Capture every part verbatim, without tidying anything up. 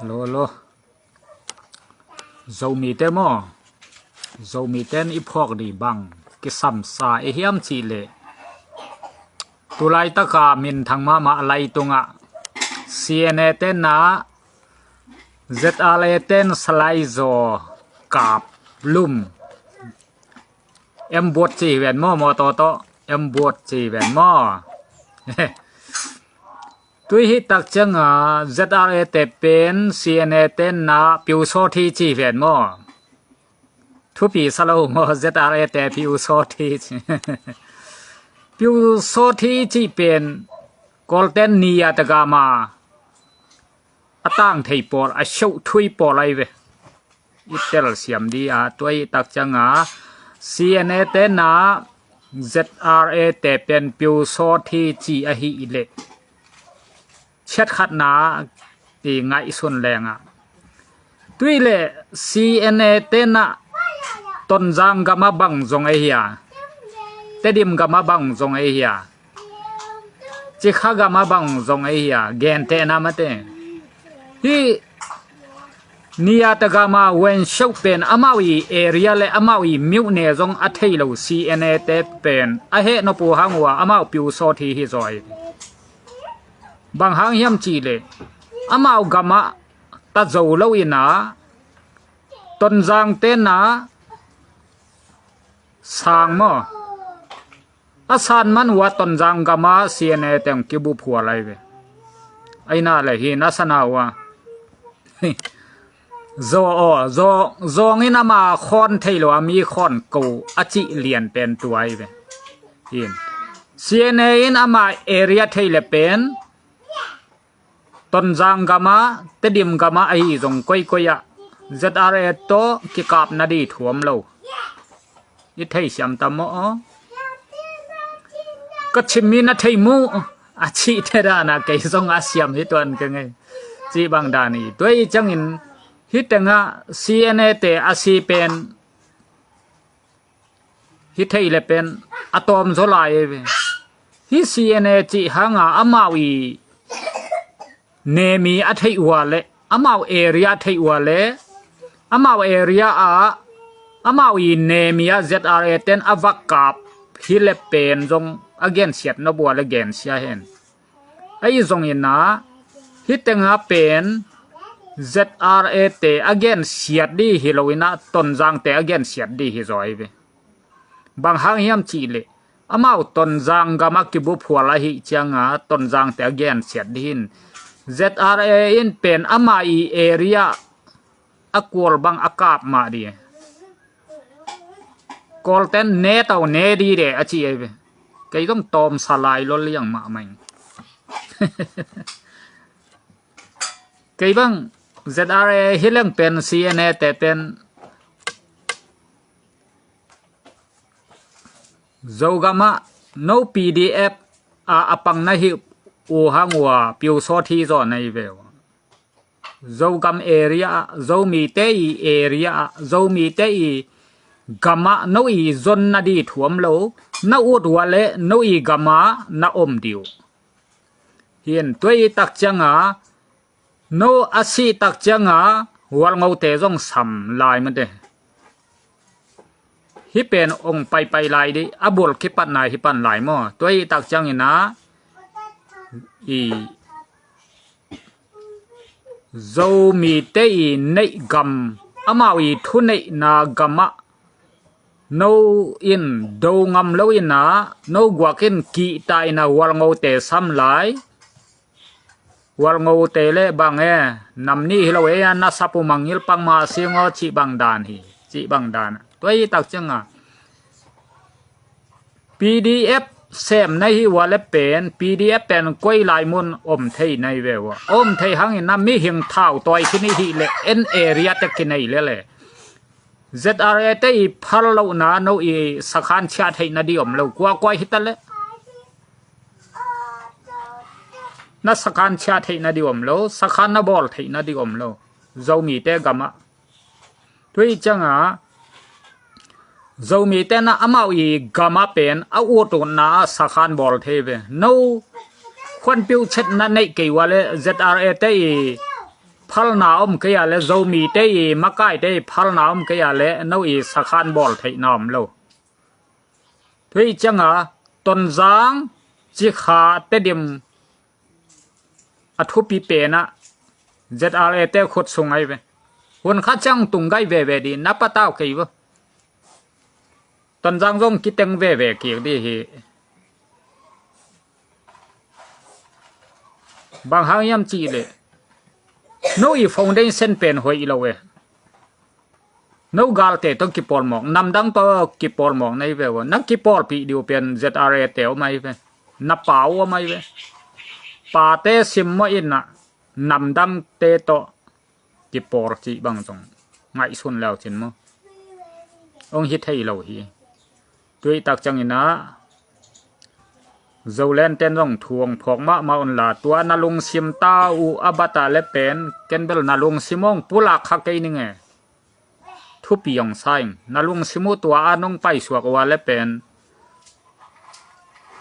Lo lo. Zomite maw? Zomiten i phuak dih bang kisamsa i hiam cih leh, tu laitaka minthang mahmah a lai tungah C N A tenna Z R A ten salai zaw kap lum em buat ci hi ven maw, maw tawh tawh em buat ci hi ven maw? Tui hih tak cianga Z R A te pen C N A tenna piu sawt hi ci hi ven maw? Thupi sa lo maw, Z R A te piu sawt hi ci. Piu sawt hi cih pen Kawlten ni a tagama a tang thei pawl, a shoh thui pawl ahi ve. I telsiam dih a, tua hih tak cianga C N A tenna Z R A te pen piu sawt hi ci ahi i leh, chiat khatna i ngaihsun lengah, tui leh C N A tenna Tonzang gama bang zong ahi a, Tedim gama bang zong ahi a, Cikha gama bang zong ahi a, gentehna mate. Hih Niyatagama Wenshoh pen amau i area le amau i myone zong a thei lo C N A te pen a heh nop uh hang uh a amau piu sawt hi hi zaw hi. Bang hang hiam cih leh amau gamah ta zo lo in a, Tonzang tenna sang maw? A san man uh a Tonzang gama C N A teng kibu phual ahi ve. Aina le hi na sana uh a. Zaw aw, zaw, zawng in ama khawn thei lo a mi khawn ko a cih lian pen tua ahi ve. In. C N A in ama area thei le pen Tonzang gama, Tedim gama ahi zong koikoi ah Z R A tawh kikapna dih thuam lo. I theisiam tam maw aw? Ka chim mi na thei mu a cihte dana kei zong a siam hi tuan ka ngei. Cih bang dan hi. Tua hi ciangin hih tengah C N A te a si pen hih thei le pen a tawm zaw lai ei ve. Hih C N A cih hanga amau i nemi a theih uh a le, amau area a theih uh a le, amau area ah amau i nemi a Z R A ten a va kap hi le pen zong a gensiat nop uh a le gensia hen. Ahi zongin a, hih tenga pen Z R A te a gensiat dih hi lo in a, Tonzang te a gensiat dih hi zaw hi ve. Bang hang hiam cih leh amau Tonzang gama kibu phual ahih cianga Tonzang te a gensiat dih hin, Z R A in pen ama i area a kual bang a kap mah dih. Kawlten ne tau ne dih de a ci ei ve. Kei zong tawmsa lai lo liang mahmah in. Kei bang Z R A hi leng pen C N A te pen Zogamah no P D F a a pang na hi uh hang uh a piu sawt hi zaw na hi ve uh. Zogam area ah, Zomite i area ah, Zomite i gamah no i zon na dih thuam lo, na ut uh a le no i gamah na om dih uh. Hin tua i tak cianga no a sih tak cianga Hualngote zong sam lai mate. Hih pen ong paipai lai dih, a bul kipatna hi pan lai maw? Tua i tak ciangin a i Zomite i neih gam, amau i thuneihna gamah no in do ngam lo in a, no guak in kihta in a Hualngote sam lai. Hualngote le bang e, nam nih hi lo e, a na sap uh mangngilh pang mah sing aw cih bang dan hi, cih bang dan. Tua i tak cianga P D F sem na hi uh a le pen, P D F pen koi lai mun om thei na hi ve uh a. Om thei hangin a mihing thau tawi khin i hih le en area te kinei le le Z R A te i phal lohna no i sakhan chiah theih na dih om lo. Kuakua hi ta le na sakhan chiah theih na dih om lo, sakhan na bawl theih na dih om lo. Zomite gamah. Tua i cianga Zomite na amau i gamah pen a ut utna a sakhan bawl thei ve. No khuanpiuh chetna neih kei uh a le Z R A te i phalna om kei a le, Zomite i makaite i phalna om kei a le, no i sakhan bawl theihna om lo. Tua hi cianga Tonzang, Cikha, Tedim a thupi penah Z R A te khut sung ahi ve. Hun khat ciang tung gai veve di na patau kei vo. Tonzang zong kiteng veve kik di hi. Bang hang hiam cih leh no i foundation pen hoih lo e. No galte tawh kipawlmawk, namdang tawh kipawlmawk na hi ve ua. Na kipawlpih diu pen Z R A te om ahi ve. Na pa uh om ahi ve. Pate simmawh in ah namdangte tawh kipawl cih bang zong ngaihsun leu cin maw? Hong hi thei lo hi. Tua hi tak ciangin ah Zoland ten zong thu hong phawk mahmah unla, tua na lungsim ta uh a bat a le pen, ken bel na lungsim hong pulak kha kei ning e. Thupi hong sa ing. Na lungsim uh tua a nong paisuak uh a le pen,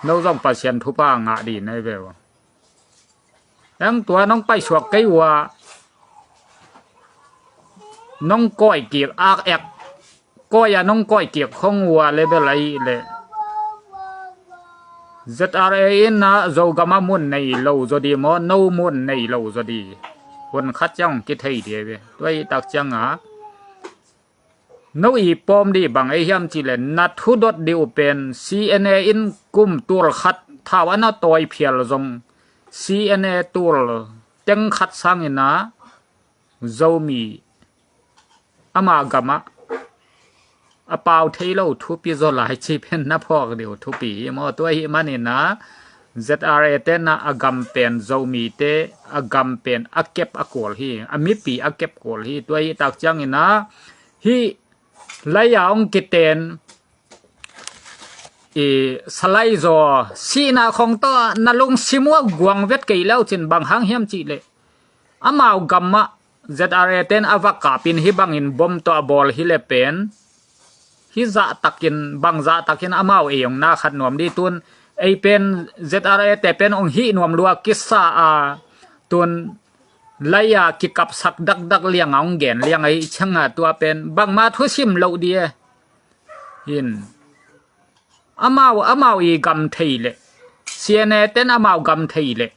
no zong Pasian thupha ngah di na hi ve ua. Eng tua nong paisuak kei uh a, nong kawikik ak ek, kawi a nong kawikik khong uh a le bel ahih leh Z R A in ah Zogam ah mun nei lo zaw di maw, no mun nei lo zaw di. Hun khat ciang kithei di ve. Tua hi tak ciangah no i pawm di bang ei hiam cih leh, na thudot di uh pen C N A in kum tul khat thau a na tawi phial zong, C N A tul teng khat sangin ah Zomi ama gamah a pau thei lo thupi zaw lai ci pen na phawk di uh thupi hi maw? Tua hi manin ah Z R A te na a gam pen Zomite a gam pen a kep a kual hi, a mipi a kep kual hi. Tua hi tak ciangin ah hih lai a hong kiten i salai zaw sihna khong tawh na lungsim uh a guang vet kei leu cin bang hang hiam cih leh, amau gamah Z R A ten a va kapin hih bangin bom tawh a bawl hi le pen, hih zahtakin, bang zahtakin amau ei hong na khat nuam di tun, ei pen Z R A te pen hong hih nuam lua kisa a, tun lai a kikapsak dakdak liang a hong gen liang ahi cianga tua pen bangma thusim loh di e. Hin amau, amau i gam thei leh, C N A ten amau gam thei leh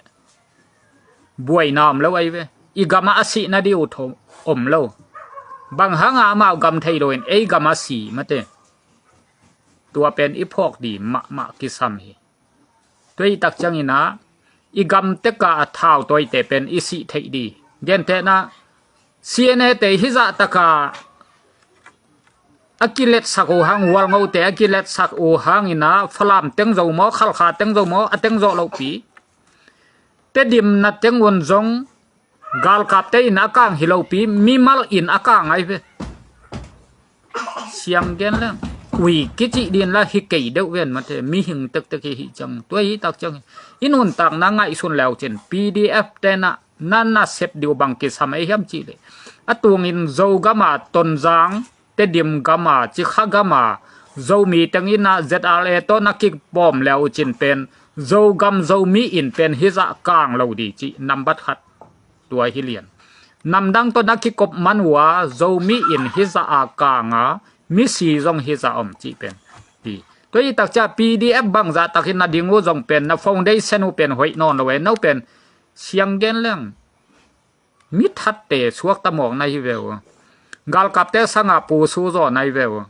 buaina om lo ahi ve. I gamah a sihna di uh tho om lo. Bang hanga amau gam thei loin ei gamah si mate. Tua pen i phawk di mahmah kisam hi. Tua hi tak ciangin ah i gam teka a thau tawite pen i sih theih di. Gentehna C N A te hih zahtaka a kiletsak uh hang, Hualngote a kiletsak uh hangin ah Falam teng zo maw, Khalkha teng zo maw, a teng zawh lohpi. Tedim na teng un zong galkapte in a kang hi lopi, mimal in a kang ahi ve. Siang gen leng ui kici din la hi kei deuh ven mate, mihing tektek hi hi ciang, tua hi tak ciang hi. I nuntakna ngaihsun leu cin P D F te na na na sep diu bang kisam ei hiam cih leh, a tungin Zogama Tonzang, Tedim gama, Cikha gama Zomi teng in ah Z R A tawh na kipawm leu cin pen Zogam Zomi in pen hizah kang lo di cih nambat khat. Tua hi lian. Namdang tawh na kikop man uh a Zomi in hizah a kang a, misi zong hizah om cih pen hi. Tua hi tak ciah P D F bangzah takin na ding uh zong pen, na foundation uh pen hoih nawn lo e, no pen siang gen leng mi thatte suakta mawk na hi ve uh. Galkapte sangah pusu zaw na hi ve uh.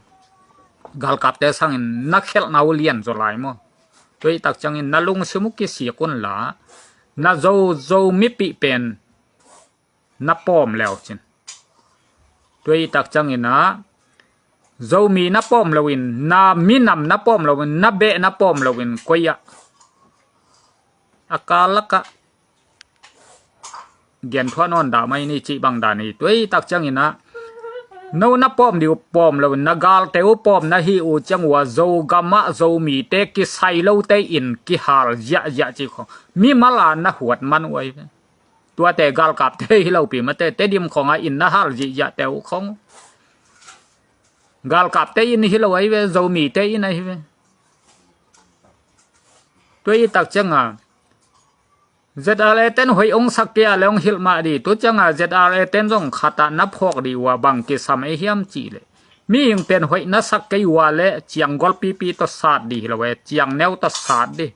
Galkapte sangin na khelhna uh lian zaw lai maw? Tua hi tak ciangin na lungsim uh kisik unla, na zo, zo mipih pen na pawm leu cin. Tua hi tak ciangin ah Zomi na pawm loin, na minam na pawm loin, na beh na pawm loin, koi ah a kal lakah genthuah nawn dah mai ni cih bang dan hi. Tua hi tak ciangin ah no na pawm dih uh pawm loin, na galte uh pawm na hi uh ciang uh a Zogamah Zomite kisai lote in kihal ziahziah cih khong mimal a na huat man uh ahi ve. Tuate galkapte hi lopi mate, Tedim khongah inn na hal zihziahte uh khong galkapte inn hi lo ahi ve, Zomite inn ahi ve. Tua hi tak cianga Z R A ten hoih ong sak kei a le ong hilh mah di. Tu cianga Z R A ten zong khat ah na phawk di uh a, bang kisam ei hiam cih leh, mihing pen hoih na sak kei uh a le cianggol pipi tawh sat di hi lo e, ciangneu tawh sat di.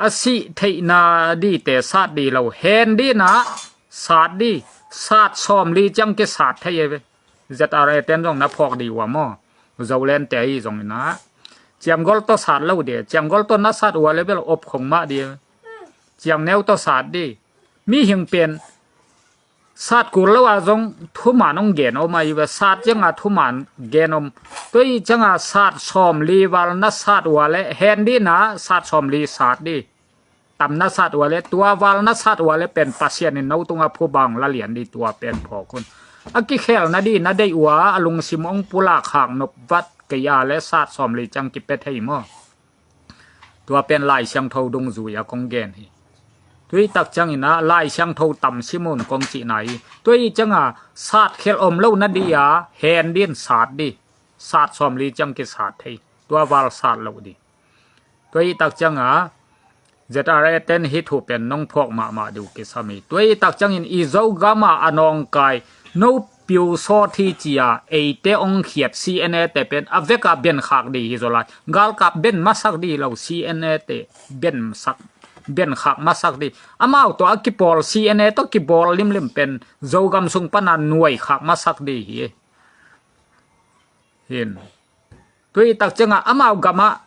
A sih theihna dite sat di lo, hen di na sat di. Sat sawmli ciang kisat thei e ve. Z R A ten zong na phawk di uh a maw? Zoland te ahi zongin ah cianggol tawh sat lo di. Cianggol tawh na sat uh a le bel op khong mah di. Ciangneu tawh sat di. Mihing pen sat kul lo a zong thuman ong gen om ahi ve. Sat cianga thuman gen om. Tua ih cianga sat sawmli val na sat uh a le, hen di na sat sawmli sat di. Tam na sat uh a le, tua val na sat uh a le pen Pasian in no tunga phuba ong la lian di. Tua pen phawk un. A kikhelna di na deih uh a, a lungsim ong pulak khak nop vat kei a le sat sawmli ciang kipia thei maw? Tua pen Lai Siangtho dungzui a kong gen hi. Tua ih tak ciangin ah Lai Siangtho tam sim un kong cihna hi. Tua ih cianga sat khelh om lo na di a, hen di in sat di. Sat sawmli ciang kisat thei. Tua val sat lo di. Tua ih tak cianga Z R A ten hih thu pen nong phawk mahmah di uh kisam hi. Tua ih tak ciangin i Zogam a a nawngkai no Pyusawthi ci a eite ong khiat C N A te pen a vek a ben khak di hi zaw lai. Galkap ben masak di lo, C N A te ben sak, ben khak masak di. Amau tawh a kipawl, C N A tawh kibawl limlim pen Zogam sung pana nuai khak masak di hi. Hin. Tua ih tak cianga amau gamah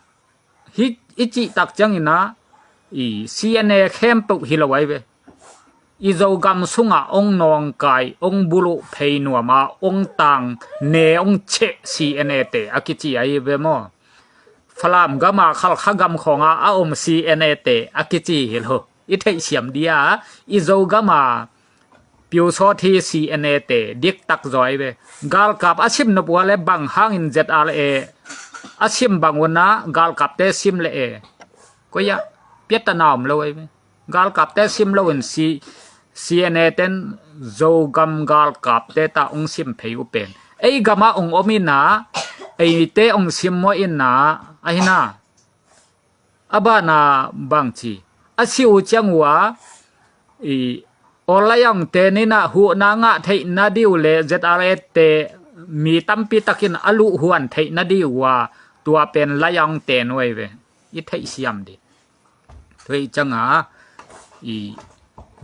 hih i cih tak ciangin ah i C N A khempeuh hi lo ahi ve. I Zogam sungah ong nawngkai, ong buluh phei nuam a, ong tang ne, ong cheh C N A te a kici ahi ve maw? Falam gama Khalkha gam khawnga a om C N A te a kici hi lo. I theihsiam dia, i Zogama Pyusawthi C N A te diktak zaw ahi ve. Galkap a sim nop uh a le bang hangin Z R A a sim bang un ah galkapte sim le e. Koi ah piata na om lo ahi ve. Galkapte sim lo in C, C N A ten Zogam galkapte ta ong sim phei uh pen ei gamah ong om in ah, eite ong sim maw in ah, ahi na. A bana bang ci, a si uh ciang uh a, i, Awlayawng te ninah huhna ngah theih na di uh le Z R A te mi tampi takin a luh huan theih na di uh a, tua pen Layawng te nuai ve. I theihsiam di. Tua ih cianga i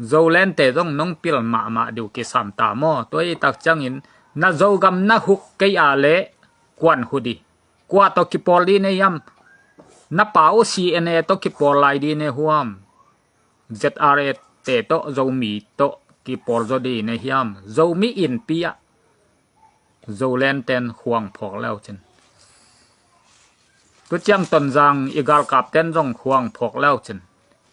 Zoland te zong nong pil mahmah di uh kisam ta maw? Tua ih tak ciangin na Zogam na huk kei a le kuan hu di. Kua tawh kipawl di ne hiam? Na pa uh C N A tawh kipawl lai di ne huam? Z R A te tawh, Zomi tawh kipawl zaw di ne hiam? Zomi innpi ah Zoland ten khuang phawk leu cin. Tuciang Tonzang i galkap ten zong khuang phawk leu cin.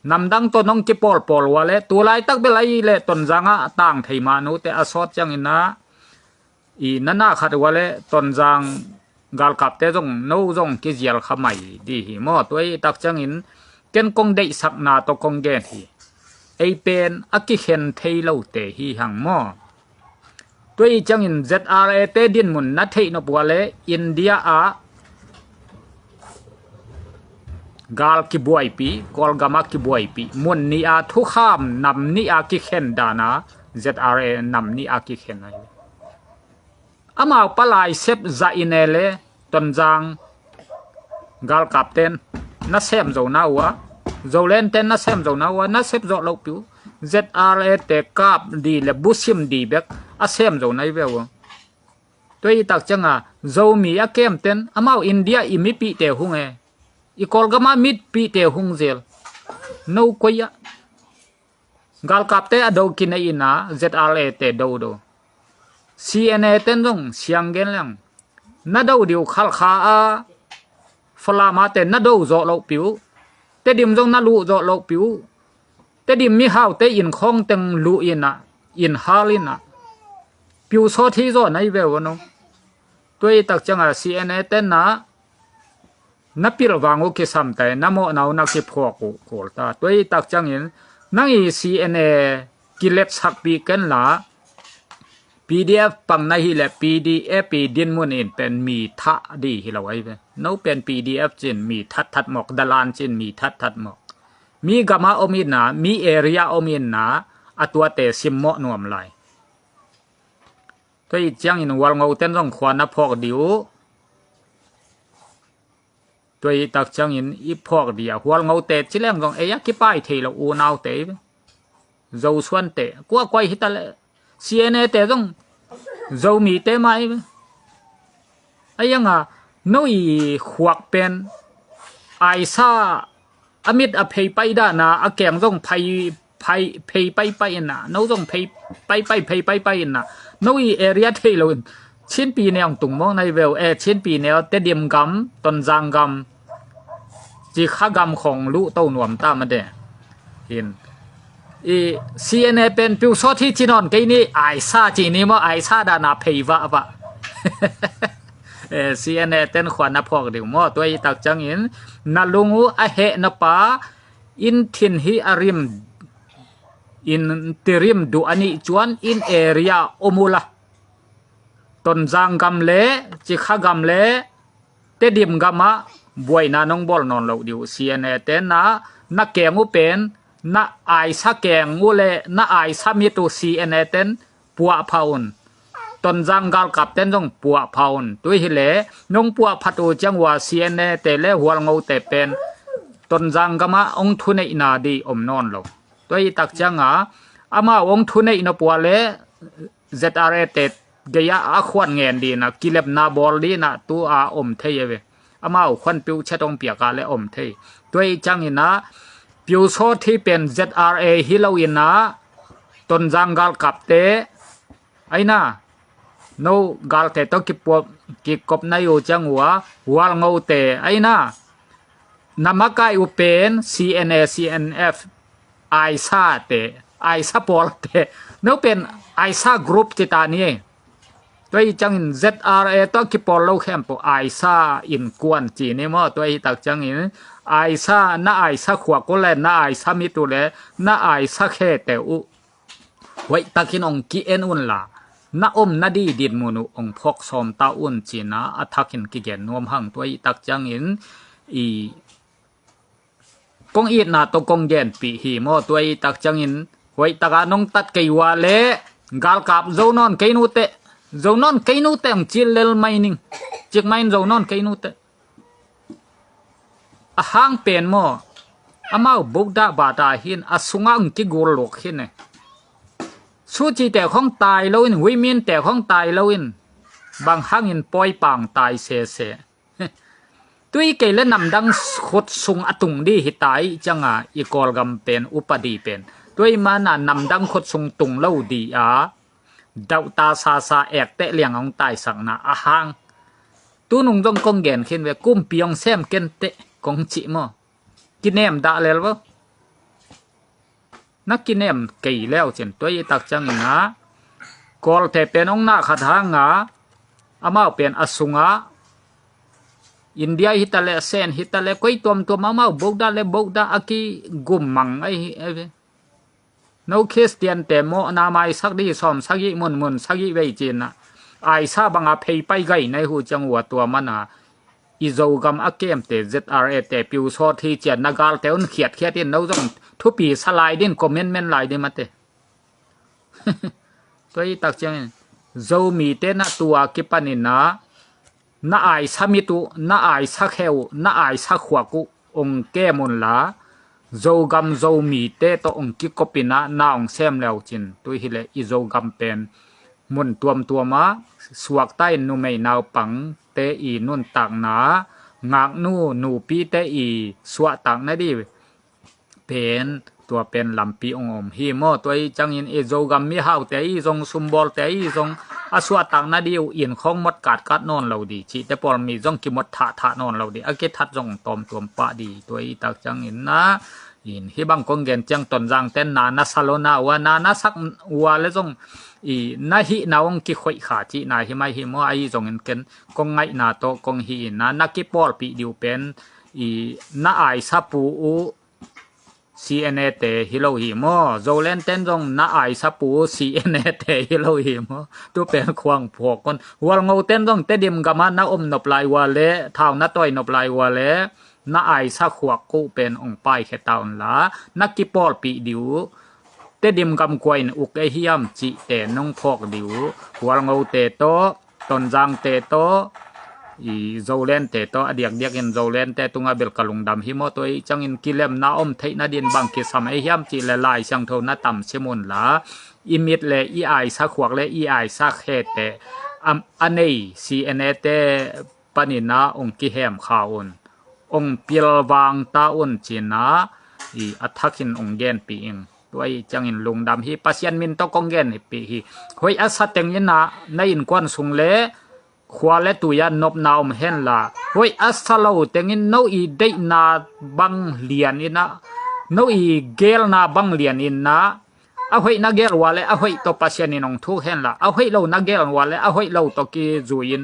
Namdang tawh nong kipawlpawl uh a le, tu laitak bel ahi le Tonzang ah a tang thei mah nute a sawt ciangin ah, i na na khat uh a le Tonzang galkapte zong no zong kizial kha mai di hi maw? Tua ih tak ciangin ken kong deihsakna tawh kong gen hi. Ei pen a kikhen thei lote hi hang maw? Tua ih ciangin Z R A te dinmun na theih nop uh a le India ah gal kibuaipih, Kawlgam ah kibuaipih, mun nih a thukham nam nih a kikhen dana Z R A nam nih a kikhen ahi. Amau palai sep zah in e le Tonzang galkap ten na sem zo na uh a, Zoland ten na sem zo na uh a, na sep zawh lohpih uh. Z R A te kap di le busim di bek a sem zo na hi ve uh. Tua ih tak cianga Zomi a kem ten amau India i mipihte hung e, i Kawlgama mipihte hung zel. No koi ah galkapte a do kinei in ah Z R A te do do. C N A ten zong siang gen leng na do di uh Khalkha a Falama te na do zawh lohpih uh. Tedim zong na luh zawh lohpih uh. Tedim mihaute inn khawng teng luh in ah, inn hal in ah, Pyusawthi zaw na hi ve uh a no. Tua ih tak cianga C N A ten ah na pilvang uh kisamta e, na mawhna uh na kiphuak uh kul ta. Tua ih tak ciangin nang i C N A kiletsakpih ken la, P D F pang na hi le P D F i dinmun in pen mi thah di hi lo ahi ve. No pen P D F cin mi thatthat mawk, dalan cin mi thatthat mawk. mi gama om inna, mi area om inna, a tuate simmawh nuam lai. Tua i ciangin Hualngoten zong khua na phawk dih uh. Tua i tak ciangin i phawk dih a, Hualngote ci leng zong ei a kipai thei lo unaute i ve. Zosuante kuakuai hita le C N A te zong Zomite mah i ve. A ianga no i khuak pen Aisa a mit a phei pai dana a keng zong phei phei phei pai pai inna, no zong phei pai pai phei pai pai inna, no i area thei lo in Chinpi neu tung mawng nai veu e, Chinpi neu Tedim gam, Tonzang gam, Cikha gam khong luh to nuam ta ma de. Hin i C N A pen piu sawt hi ci nawn kei ni, Aisa ci ni maw, Aisa dana phei vah vah. E, C N A ten khua na phawk ding maw, tua i tak ciangin na lung uh a heh na pa in thin hi a rim in tirim duh a nih cuan in area om ula. Tonzang gam le Cikha gam le Tedim gamah buaina nong bawl nawn loh dih uh. C N A ten na, na keng uh pen na Aisa keng uh le na Aisa mit uh C N A ten puahpha un. Tonzang galkap ten zong puahpha un. Tua hi le nong puahphat uh ciang ua C N A te le Hualngote pen Tonzang gamah ong thuneihna dih om nawn lo. Tua i tak cianga amau ong thuneih nop ua le Z R A te gei-ah a khuan ngen dihna, kilepna bawl dihna tu a om thei a ve. Amau khuan piu chet ong piak a le om thei. Tua i ciangina piu sawt hi pen Z R A hi lo ina Tonzang galkapte aina no galte tawh kipop kikop nai uh ciang ua Hualngote aina na makai uh pen C N A, C N F, Aisa te, Aisa pawlte, no pen Aisa group ci ta ni. Tua i ciangin Z R A tawh kipawl lo khempeuh Aisa innkuan ci ni maw. Tua i tak ciangin Aisa, na Aisa khuak uh le na Aisa mit uh le na Aisa khete uh hoihtakin ong ki-en unla, na omna dih dinmun uh ong phawk sawm ta un cina a thakin kigen nuam hang. Tua i tak ciangin i kong itna tawh kong genpih hi maw. Tua i tak ciangin hoihtaka nong tat kei ua le galkap zo nawn kei nute, zo nawn kei nute ong cil lel mai ning, cik mai in zo nawn kei nute. A hang pen maw, amau bukdah bata hin a sungah ong kigul luk hin e. Sucite khong tai lo in, huiminte khong tai lo in, bang hangin pawipang tai sese. Tui kei le namdang khut sung a tung dih hi tai cianga i Kawlgam pen upadi pen. Tua i mana namdang khut sung tung lo dih a dauhta sasa ekteh liang a hong taisakna a hang. Tunung zong kong gen khin ve, kumpi hong sem kenteh kong cih maw. Kinem dah lel vo. Na kinem kei leu cin tua i tak ciangina Kawlte pen hong nah khat hanga amau pen a sunga India hita le Sen hita le koi tuamtuam amau bokdah le bokdah a kigum mang ahi ve. No Khristiante mawhna maisak dih sawm sagih munmun sagih vei cina Aisa banga pheipai gai nai hu ciang ua tua mana i Zogam a kemte Z R A te piu sawt hi cian na galte un khiatkhiat in no zong thupi sa lai din commitment lai din mate. Tua i tak ciangin Zomite na tua kipanina na Aisa mit uh, na Aisa khe uh, na Aisa khuak uh ong kem unla Zogam Zomite tawh ong kikopina na ong sem leu cin tui hileh i Zogam pen mun tuamtuama suakta in numei naupangte i nuntakna ngaknu nupite i suahtakna dih pen tua pen lampi ong om hi maw. Tua i ciangin i Zogam mihaute i zong sumbawlte i zong a suahtakna dih uh in khawng mot katkat nawn lo dih cihte pawl mi zong kimot thahthah nawn lo dih a kithat zong tawmtuam pah dih. Tua i tak ciangin na in hih bang kong gen ciang Tonzangte na na sa lo na ua na na sak ua le zong i na hihna ong kikhoih kha cihna hi mai hi maw. Ahi zongin ken kong ngaihna tawh kong hih ina na kipawlpih dih uh pen i na Aisa pu uh C N A te hi lo hi maw. Zoland ten zong na Aisa pu uh C N A te hi lo hi maw. Tu pen khuang phuak kon Hualngo ten zong Tedim gama na om nop lai ua le thau na tawi nop lai ua le na aisa khuak kuh pen ong paikhia ta unla, na kipawlpih dih uh. Tedim gam kua in uk ei hiam cihte nong phawk dih uh. Hualngote tawh, Tonzangte tawh, i Zolente tawh, a diakdiakin Zolente tungah bel ka lungdam hi maw. Tua ih ciangin kilemna om theih nadin bang kisam ei hiam cih le Lai Siangtho na tam sim unla, i mit le i aisa khuak le i aisa khete a, a nei C N A te panin ah ong kihem kha un. Ong pilvang ta un cin ah, i a thakin ong genpih ing. Tua ih ciangin lungdam hi. Pasian min tawh kong genpih hi. Hoih a sa teng in ah na innkuan sung le khua le tui ah nopna om henla, hoih a sa lo teng in no i deihna bang lian in ah, no i gelna bang lian in ah, a hoih na gel ua le a hoih tawh Pasian in ong thuk henla, a hoih lo na gel ua le a hoih lo tawh kizui in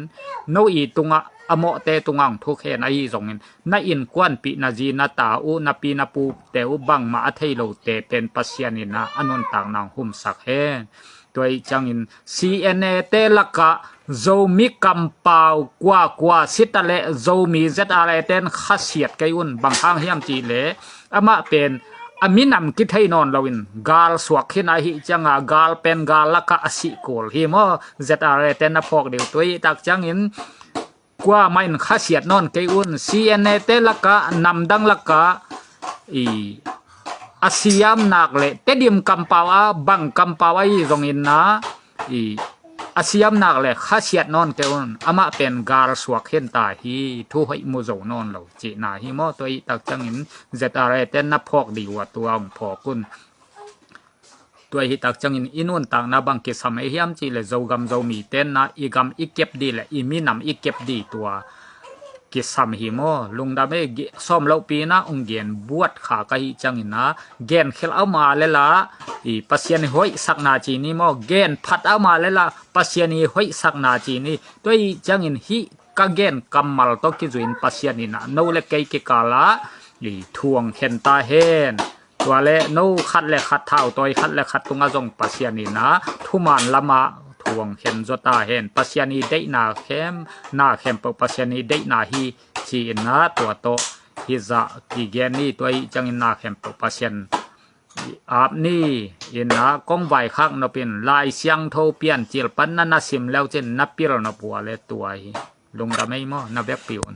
no i tungah, a mawhte tungah ong thuk hen. Ahi zongin na innkuanpih na zi na ta uh, na pi na pute uh bangmah a thei lote pen Pasian in ah a nuntakna ong humsak hen. Tua ih ciangin C N A te lakah Zomi kampau kuakua sita le Zomi Z R A ten khasiat kei un. Bang hang hiam cih le amah pen a minam kithei nawn loin gal suak khin ahi cianga gal pen gal lakah a sih kul hi maw. Z R A ten na phawk dih uh. Tua ih tak ciangin kuamah in khasiat nawn kei un. C N A te lakah, namdang lakah, i a siamnak le Tedim kampau a bang kampau ahi zongin ah, i a siamnak le khasiat nawn kei un. Amah pen gal suak hen ta hi, thu hoih mu zo nawn lo cihna hi maw. Tua ih tak ciangin Z R A ten na phawk dih uh a, tua ong phawk un. Tua hi tak ciangin i nuntakna bang kisam ei hiam cih le Zogam Zomi tenna i gam i kep dih le i minam i kep dih tua kisam hi maw. Lungdam ei. Sawm lohpi na ong gen buat kha ka hi ciangin ah, gen khel a om a le la, i Pasian i hoihsakna ci ni maw, gen phat a om a le la Pasian i hoihsakna ci ni. Tua ih ciangin hih ka gen kammal tawh kizui in Pasian in ah no le kei kikal ah i thu ong khen ta hen. Tua le no khat le khat thautawi khat le khat tungah zong Pasian in ah thuman lamah thu ong khen zaw ta hen. Pasian i deihna khem, na khempeuh Pasian i deihna hi ci in ah tua tawh hizah kigen ni. Tua ih ciangin na khempeuh Pasian ap ni. In ah kong vaikhak nop in Lai Siangtho Piancil pan na na sim leu cin na pil nop ua le tua hi. Lungdam ei maw, na vekpi un.